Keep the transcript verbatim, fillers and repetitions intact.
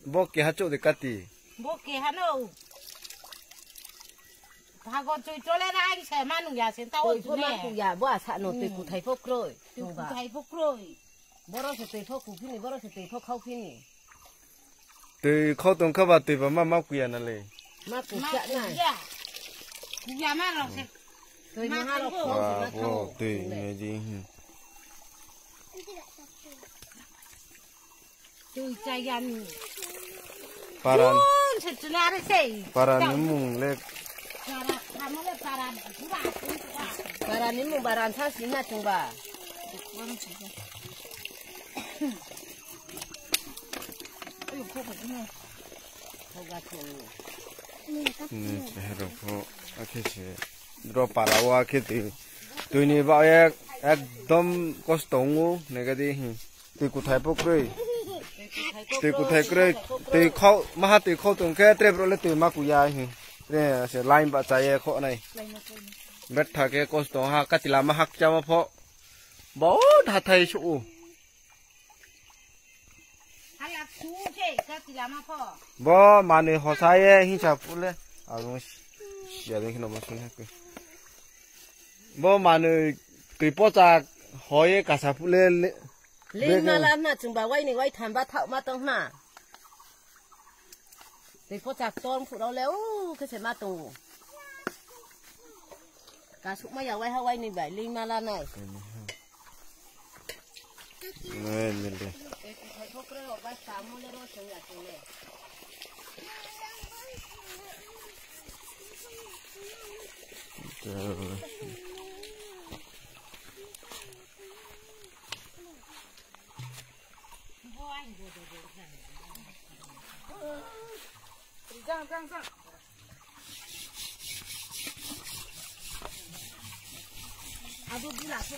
Bo keha chuk de kati. Bo keha no. Phagon twi tole na ang se manu ya se ta o twi pho tune. Manu ya bo asa no twi kuthai pho kroi. Twi kuthai pho kroi. Boro se twi pho kuphini, boro se twi pho khauphini. Twi khau tong kha ba twi ba ma ma kuya na le. Ma kuya na. Kuya ma rok se. Twi ma ha rok khau se ma thang. Twi ne ji. Twi chayani. Paran. Yun se tunare sei. Paran ni mung le. Para, kamale para, pura, pura. Paran ni mung baran sa sina chungba. Ayo, kok, kok, kok. Ni chehra pho akhe se. Dro para o akhe twi. Twi ni ba ek, ekdom kosto wngo, nega di, hmm. Twi kuthai pho kroi. Twi kuthai kroi. Twi khau, maha twi khau tong khe tre bro le twi ma kuya hi. Tre se line ba chaye kho nai. Betha khe kosto ha kati lama hak chama pho. Bo hathai su. Bo mani hosaye hinsa pule. Abo siya de khino masung hakhe. Bo mani twi pochak hoye kasa pule le. Lin mala na chungba waini wai thamba thau ma tong na. Tei pochak tong phuro le u khe se ma tongo. Kasuk ma ya wai ha waini bai lin mala nai. Nai, nile.